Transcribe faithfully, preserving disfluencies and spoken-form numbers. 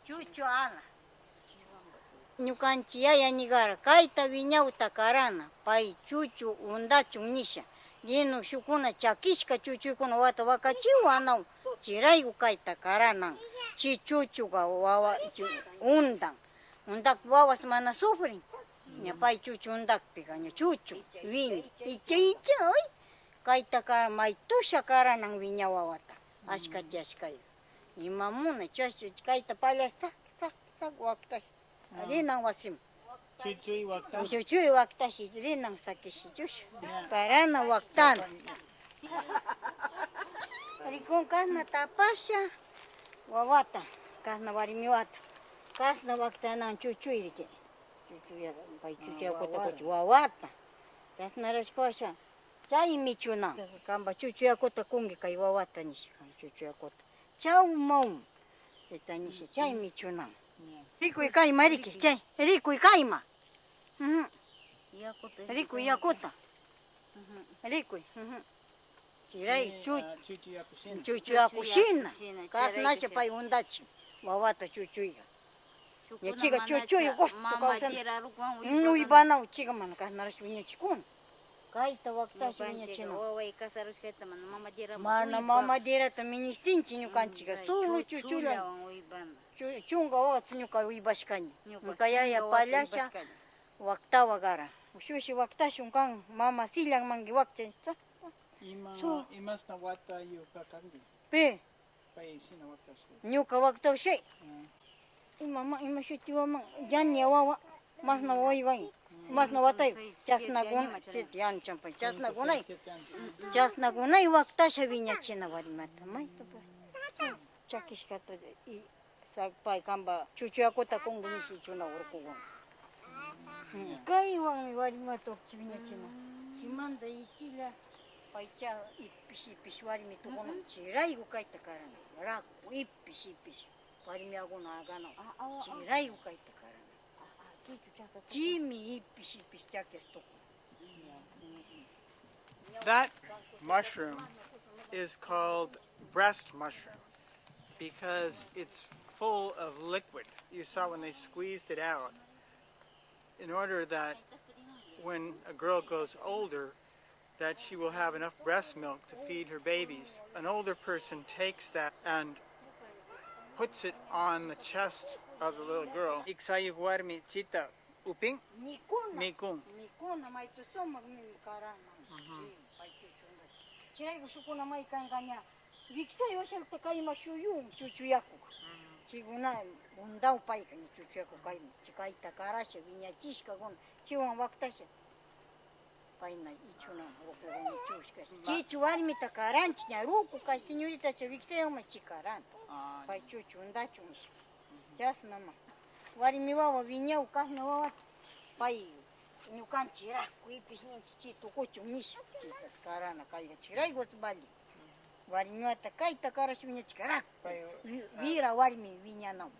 Chuchu ala. Ñuqanchik yaya ñiqara, kayta wiñawta karana, pay chuchu undachun nisha. Llinun shukuna chakishka chuchuykuna wata wakachiwan anaw chirayku kayta karanan. Chi chuchuqa wawa chu-, undan. Undakpi wawas mana sufrin. Ña pay chuchu undakpiqa ña chuchu wiña. Icha, icha, ay. Kayta kara, maytusha karanan wiña wawata. Ashka tiyashkayqa. Ima munay, chashcha kayta pallay sak, sak, sak waktash. Rinan wasim. Chuchuy waktash. Chuchuy waktash, rinan sakish, chush. Karana waktana. Rikun kasna tapasha wawata, kasna warmiwata. Kasna waktanan chuchuy riki. Chuchuya, kay chuchuyakuta kuchi wawata. Chasnarashpasha, chay michuna. Kamba chuchuyakuta kunki kay wawata nisha, kay chuchuyakuta. Chawmaw. Chayta nisha, chay michunan. Rikuy kayma riki, chay, rikuy kayma. Ujú. Rikuy yakuta. Rikuy, ujú. Chiray, chu-, chuchuyakushina. Chuchuyakushina. Kasnasha pay undachin. Wawata chuchuyqa. Ña chika chuchuy gustu kawsan. Uywanaw chika mana kasnarash wiñachikun. Kayta waktashi wiñachina. Mana mamadierata ministinchi ñukanchikqa, solo chuchulla. Chu-, chunka wawa ñuqa uywashkaña. Ñuqa yaya pallasha waktawa kara. Ushushi waktashun kan, mama sillanmanki wakchanchikta. Ima, imasna watayuqka kanki? Pi? Pay shina waktashka. Ñuqa waktashkay. Ima, ima shuti wawa, Jania wawa, masna waywan, masna watay, chasnagun, siete años champay, chasnagunay, chasnagunay waktasha wiñachina warmata, maytupa, chakishkata, y, sa-, pay kamba, chuchuyakuta kungu nishi chuna urkuwan. Kaywanmi warmata ukchi wiñachina, simanda ichilla, paycha ipish, ipish warmi tukuna, chirayku kayta karana, raku, ipish, ipish. Warmiakuna aganaw. Chirayku kayta karana. Chimi ipish ipish chakias tukun. That mushroom is called breast mushroom because it's full of liquid. You saw when they squeezed it out. In order that when a girl grows older, that she will have enough breast milk to feed her babies. An older person takes that and puts it on the chest of the little girl. Iksayuk warmi chita upin? Mikuna. Mikun. Mikuna, maytu sumaq nin karana. Chay, pay chuchuna. Chayku shukuna may kanqaña. Wiksay washakta kayma shuyun chuchuyaku. Chikuna undaw payka ña chuchuyaku kayma. Chikayta karasha, wiñachishkakuna. Chiwan waktasha. Payna ichuna ruku wiñachushka. Chichu warmita karanchi ña ruku kay señorita chay wiksaywanmi chikaranta. Pay chuchu undachun nisha. Chasnama. Warmi wawa wiñaw kasna wawata. Pay ñukanchi rakuypis ninchi chi tukuchun nisha. Chitas karana kayga chiraygus vali. Warmi wata kayta karash wiñachkaraka. Wi-, wira warmi wiñanaw.